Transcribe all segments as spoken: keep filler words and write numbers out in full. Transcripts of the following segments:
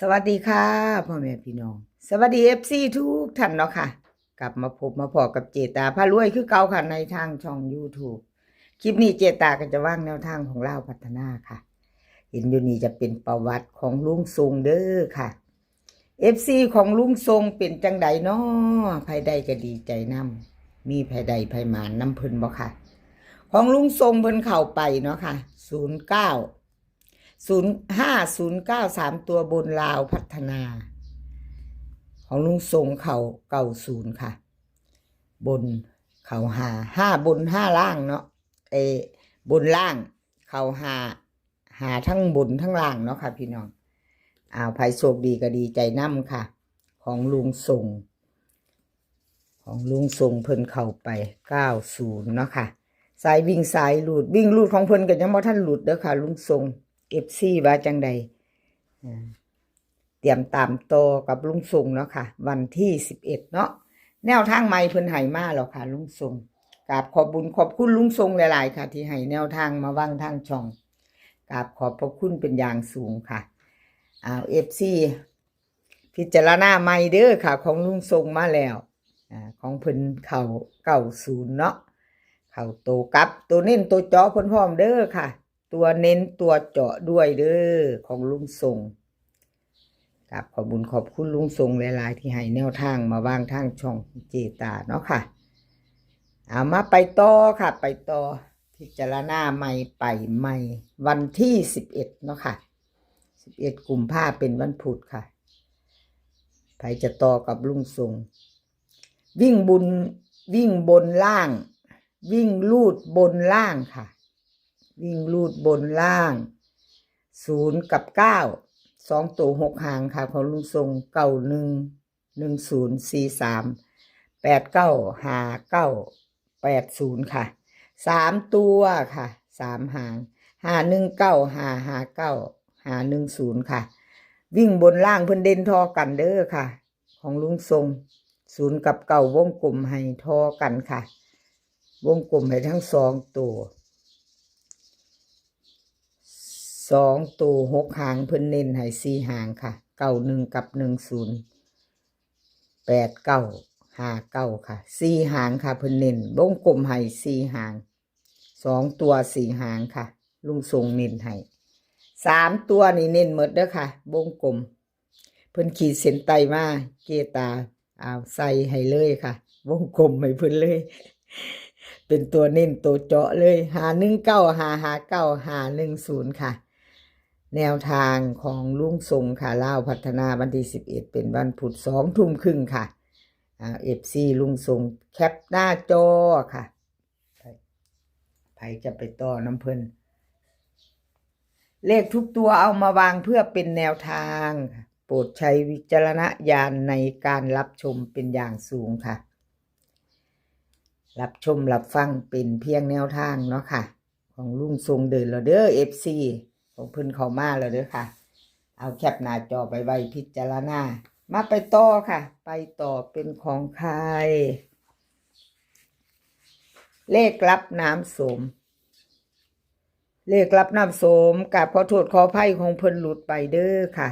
สวัสดีค่ะ พ่อแม่พี่น้อง สวัสดี เอฟซี ทุกท่านเนาะค่ะ กลับมาพบมาพ้อกับเจตาพารวยคือเก่าค่ะ ในทางช่อง YouTube คลิปนี้เจตาก็จะวางแนวทางของลาวพัฒนาค่ะ เห็นอยู่นี่จะเป็นประวัติของลุงทรงเด้อค่ะ เอฟซี ของลุงทรงเป็นจังใดน้อ ไผได้ก็ดีใจนำ มีไผได้ไผหมานนำเพิ่นบ่ค่ะ ของลุงทรงเพิ่นเข้าไปเนาะค่ะ ศูนย์เก้า ศูนย์ห้าศูนย์เก้า สามตัวบนลาวพัฒนา ของลุงทรงเข้าเก้าศูนย์ค่ะ บนเข้าห้า ห้าบนห้าล่างเนาะ เอ บนล่างเข้าห้า ห้าทั้งบนทั้งล่างเนาะค่ะพี่น้อง อ้าว ไผโชคดีก็ดีใจนำค่ะ ของลุงทรง ของลุงทรงเพิ่นเข้าไปเก้าศูนย์เนาะค่ะ สายวิ่งสายรูด วิ่งรูดของเพิ่นก็ยังบ่ทันหลุดเด้อค่ะ ลุงทรง เอฟซี ว่าจังใด อ่า เตรียมตามต่อกับลุงทรงเนาะค่ะ วันที่สิบเอ็ดเนาะ แนวทางใหม่เพิ่นให้มาแล้วค่ะ ลุงทรง กราบขอบบุญขอบคุณลุงทรงหลายๆค่ะ ที่ให้แนวทางมาวางทางช่อง กราบขอบพระคุณเป็นอย่างสูงค่ะ อ้าว เอฟซี พิจารณาใหม่เด้อค่ะ ของลุงทรงมาแล้ว อ่า ของเพิ่นเข้าเก้าศูนย์เนาะ เข้าโตกลับ โตเน้นโตเจาะเพิ่นพร้อมเด้อค่ะ ตัวเน้นตัวเจาะด้วยเด้อ ของลุงทรง กราบขอบบุญขอบคุณลุงทรงหลายๆ ที่ให้แนวทางมาวางทางช่องเจตาเนาะค่ะ เอามาไปต่อค่ะ ไปต่อ พิจารณาใหม่ไปใหม่ วันที่สิบเอ็ดเนาะค่ะ สิบเอ็ดกุมภาเป็นวันพุธค่ะ ไผจะต่อกับลุงทรง วิ่งบุญ วิ่งบนล่าง วิ่งรูดบนล่างค่ะ วิ่งรูดบนล่าง ศูนย์กับเก้า สองโตหกหางค่ะ ของลุงทรง เก้าหนึ่ง หนึ่งศูนย์ สี่สาม แปดเก้า ห้าเก้า แปดศูนย์ค่ะ สามตัวค่ะ สามหาง ห้าหนึ่งเก้า ห้าห้าเก้า ห้าหนึ่งศูนย์ค่ะ วิ่งบนล่างเพิ่นเด่นท่อกันเด้อค่ะ ของลุงทรง ศูนย์กับเก้าวงกลมให้ท่อกันค่ะ วงกลมให้ทั้งสองตัว สองตัวหกหางเพิ่นเน้นให้สี่หางค่ะ เก้าหนึ่งกับหนึ่งศูนย์ แปดเก้า ห้าเก้าค่ะ สี่หางค่ะ เพิ่นเน้นวงกลมให้สี่หาง สองตัวสี่หางค่ะ ลุงทรงเน้นให้ สามตัวนี่เน้นหมดเด้อค่ะ วงกลม เพิ่นขีดเส้นใต้มา เจตา เอาใส่ให้เลยค่ะ วงกลมให้เพิ่นเลย เป็นตัวเน้นตัวเจาะเลย ห้าหนึ่งเก้า ห้าห้าเก้า ห้าหนึ่งศูนย์ค่ะ แนวทางของลุงทรงค่ะ ลาวพัฒนาวันที่สิบเอ็ดเป็นวันพุธ สองทุ่มครึ่งค่ะ อ่า เอฟซี ลุงทรงแคปหน้าจอค่ะ ไผ ไผจะไปต่อนำเพิ่น เลขทุกตัวเอามาวางเพื่อเป็นแนวทาง โปรดใช้วิจารณญาณในการรับชมเป็นอย่างสูงค่ะ รับชมรับฟังเป็นเพียงแนวทางเนาะค่ะ ของลุงทรงเดินแล้วเด้อ เอฟซี ของเพิ่นเข้ามาแล้วเด้อค่ะ เอาแคปหน้าจอไปไว้พิจารณา มาไปต่อค่ะ ไปต่อเป็นของใคร เลขลับน้ำโสม เลขลับน้ำโสม กราบขอโทษขออภัยของเพิ่นหลุดไปเด้อค่ะ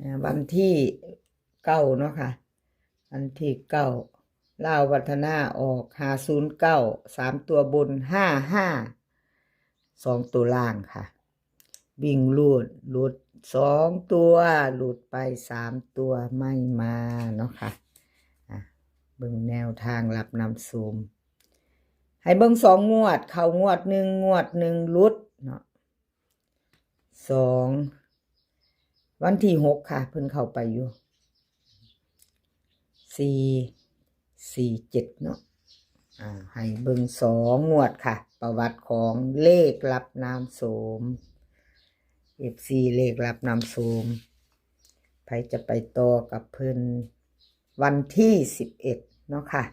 อ่า วันที่เก้าเนาะค่ะ วันที่เก้า ลาวพัฒนาออก ห้าศูนย์เก้า สามตัวบน ห้าห้า สองตัวล่างค่ะ วิ่งรูด หลุดสองตัว หลุดไปสามตัว ไม่มาเนาะค่ะ อ่ะ เบิ่งแนวทางลับน้ำโสม ให้เบิ่งสองงวด เข้างวดหนึ่ง งวดหนึ่งหลุดเนาะ สอง วันที่หกค่ะ เพิ่นเข้าไปอยู่ สี่ สี่เจ็ดเนาะ อ่า ให้เบิ่งสองงวดค่ะ ประวัติของเลขลับน้ำโสม เอฟซี เลขลับน้ำโสม ไผจะไปต่อกับเพิ่น วันที่สิบเอ็ดเนาะค่ะ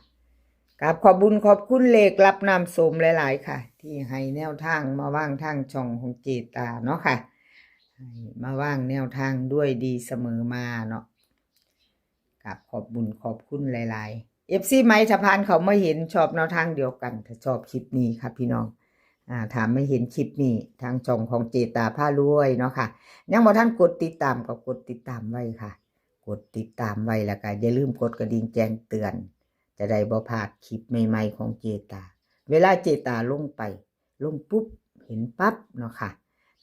กราบขอบบุญขอบคุณเลขลับน้ำโสมหลายๆค่ะ ที่ให้แนวทางมาวางทางช่องของเจตาเนาะค่ะ ให้มาวางแนวทางด้วยดีเสมอมาเนาะ กราบขอบบุญขอบคุณหลายๆ เอฟซี ไหม ถ้าผ่านเข้ามาเห็นชอบแนวทางเดียวกัน ถ้าชอบคลิปนี้ค่ะพี่น้อง อ่า ถ้าไม่เห็นคลิปนี้ ทางช่องของเจตาพารวยเนาะค่ะ ยังบ่ทันกดติดตามก็กดติดตามไว้ค่ะ กดติดตามไว้ แล้วก็อย่าลืมกดกระดิ่งแจ้งเตือน จะได้บ่พลาดคลิปใหม่ๆของเจตา เวลาเจตาลงไป ลงปุ๊บ เห็นปั๊บเนาะค่ะ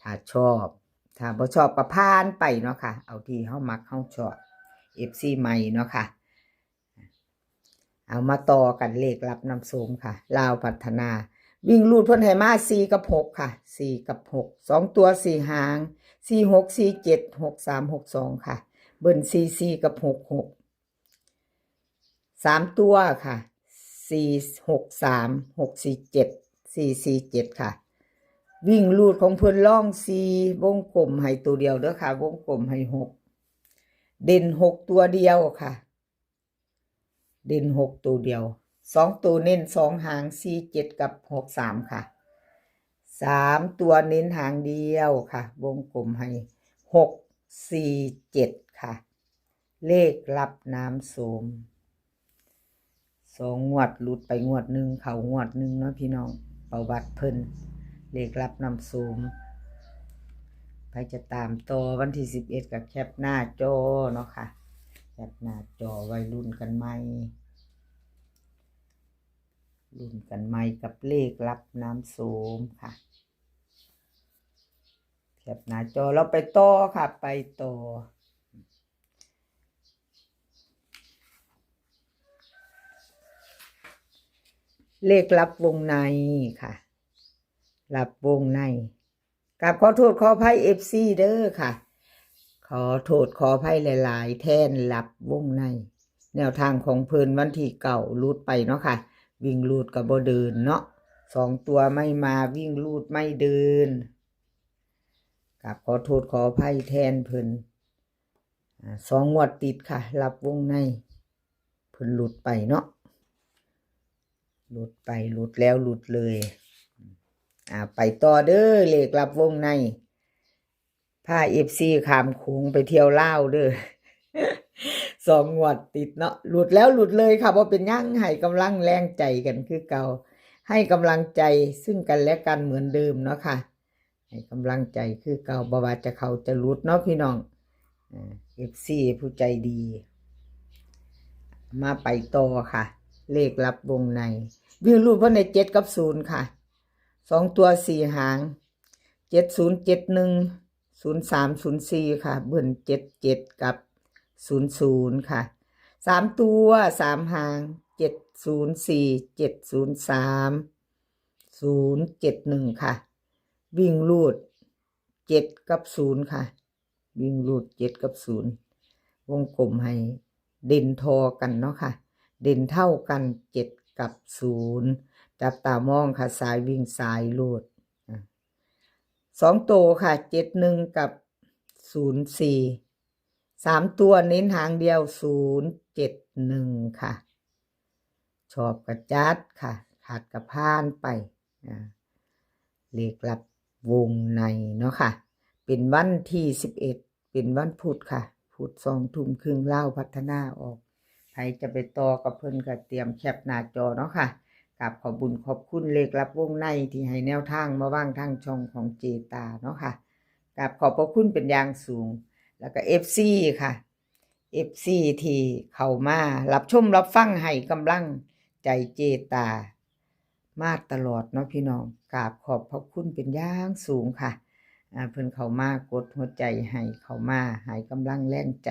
ถ้าชอบ ถ้าบ่ชอบก็ผ่านไปเนาะค่ะ เอาที่เฮามักเฮาชอบ เอฟซี ใหม่เนาะค่ะ เอามาต่อกันเลขลับนำโชคค่ะ ลาวพัฒนา วิ่งรูดเพิ่นให้มาสี่กับหกค่ะ สี่กับหก สองตัวสี่หาง สี่หก สี่เจ็ด หกสาม หกสองค่ะ เบิ้ลสี่สี่กับหกหก สามตัวค่ะ สี่หกสาม หกสี่เจ็ด สี่สี่เจ็ดค่ะ วิ่งรูดของเพิ่นล่องสี่ วงกลมให้ตัวเดียวเด้อค่ะ วงกลมให้หก เด่นหกตัวเดียวค่ะ เด่นหกตัวเดียว สองตัวเน้นสองหาง สี่เจ็ดกับหกสามค่ะ สามตัวเน้นหางเดียวค่ะ วงกลมให้หกสี่เจ็ดค่ะ เลขลับน้ำโสม สองงวดหลุดไปงวดหนึ่ง เข้างวดหนึ่งเนาะพี่น้อง ประวัติเพิ่น เลขลับน้ำโสม ไปจะตามต่อวันที่สิบเอ็ดก็แคปหน้าจอเนาะค่ะ แคปหน้าจอไว้ลุ้นกันใหม่ ลุ้นกันใหม่กับเลขลับน้ำโสมค่ะ แคปหน้าจอ เราไปต่อค่ะ ไปต่อ เลขลับวงในค่ะ ลับวงใน กราบขอโทษขออภัย เอฟซี เด้อค่ะ ขอโทษขออภัยหลายๆ แทนลับวงใน แนวทางของเพิ่นวันที่เก้าหลุดไปเนาะค่ะ วิ่งรูดก็บ่เดินเนาะ สองตัวไม่มา วิ่งรูดไม่เดิน กราบขอโทษขออภัยแทนเพิ่น อ่า สองงวดติดค่ะ ลับวงใน เพิ่นหลุดไปเนาะ หลุดไป หลุดแล้วหลุดเลย อ่า ไปต่อเด้อ เลขลับวงใน พา เอฟซี ข้ามโขงไปเที่ยวลาวเด้อ สองงวดติดเนาะ หลุดแล้วหลุดเลยค่ะ บ่เป็นหยัง ให้กำลังแรงใจกันคือเก่า ให้กำลังใจซึ่งกันและกันเหมือนเดิมเนาะค่ะ ให้กำลังใจคือเก่า บ่ว่าจะเข้าจะหลุดเนาะพี่น้อง เอ่อ เอฟซี ผู้ใจดี มาไปต่อค่ะ เลขลับวงใน วิ่งรูดเพิ่นได้เจ็ดกับศูนย์ค่ะ สองตัวสี่หาง เจ็ดศูนย์ เจ็ดหนึ่ง ศูนย์สาม ศูนย์สี่ค่ะ เบิ้ลเจ็ดเจ็ดกับศูนย์ศูนย์ค่ะ สามตัวสามหาง เจ็ดศูนย์สี่ เจ็ดศูนย์สาม ศูนย์เจ็ดหนึ่งค่ะ วิ่งรูดเจ็ดกับศูนย์ค่ะ วิ่งรูดเจ็ดกับศูนย์ วงกลมให้เด่นทอกันเนาะค่ะ เด่นเท่ากันเจ็ดกับศูนย์ จับตามองค่ะ สายวิ่งสายรูด อ่ะ สองตัวค่ะ เจ็ดหนึ่งกับศูนย์สี่ สามตัวเน้นหางเดียว ศูนย์เจ็ดหนึ่งค่ะ ชอบกะจัดค่ะ ขัดกะผ่านไป อ่า เลขลับวงในเนาะค่ะ เป็นวันที่สิบเอ็ด เป็นวันพุธค่ะ พุธสองทุ่มครึ่ง ลาวพัฒนาออก ใครจะไปต่อกับเพิ่นก็เตรียมแคปหน้าจอเนาะค่ะ กราบขอบบุญขอบคุณเลขลับวงในที่ให้แนวทางมาวางทางช่องของเจตาเนาะค่ะ กราบขอบพระคุณเป็นอย่างสูง แล้วก็ เอฟซี ค่ะ เอฟซี ที่เข้ามารับชมรับฟังให้กำลังใจเจตามาตลอดเนาะพี่น้อง กราบขอบพระคุณเป็นอย่างสูงค่ะ อ่า เพิ่นเข้ามากดหัวใจให้ เข้ามาให้กำลังแรงใจ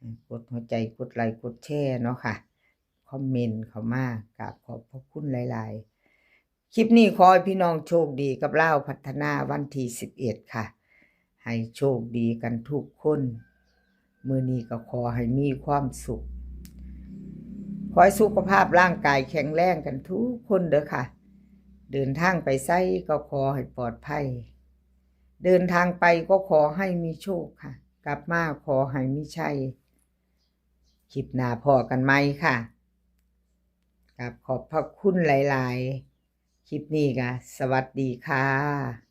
อ่ากดหัวใจ กดไลค์ กดแชร์เนาะค่ะ คอมเมนต์เข้ามา กราบขอบพระคุณหลายๆ คลิปนี้ขอให้พี่น้องโชคดีกับลาวพัฒนาวันที่สิบเอ็ดค่ะ ให้โชคดีกันทุกคน มื้อนี้ก็ขอให้มีความสุข ขอให้สุขภาพร่างกายแข็งแรงกันทุกคนเด้อค่ะ เดินทางไปไสก็ขอให้ปลอดภัย เดินทางไปก็ขอให้มีโชคค่ะ กลับมาขอให้มีชัย คลิปหน้าพ้อกันใหม่ค่ะ กราบขอบพระคุณหลายๆ คลิปนี้ก็สวัสดีค่ะ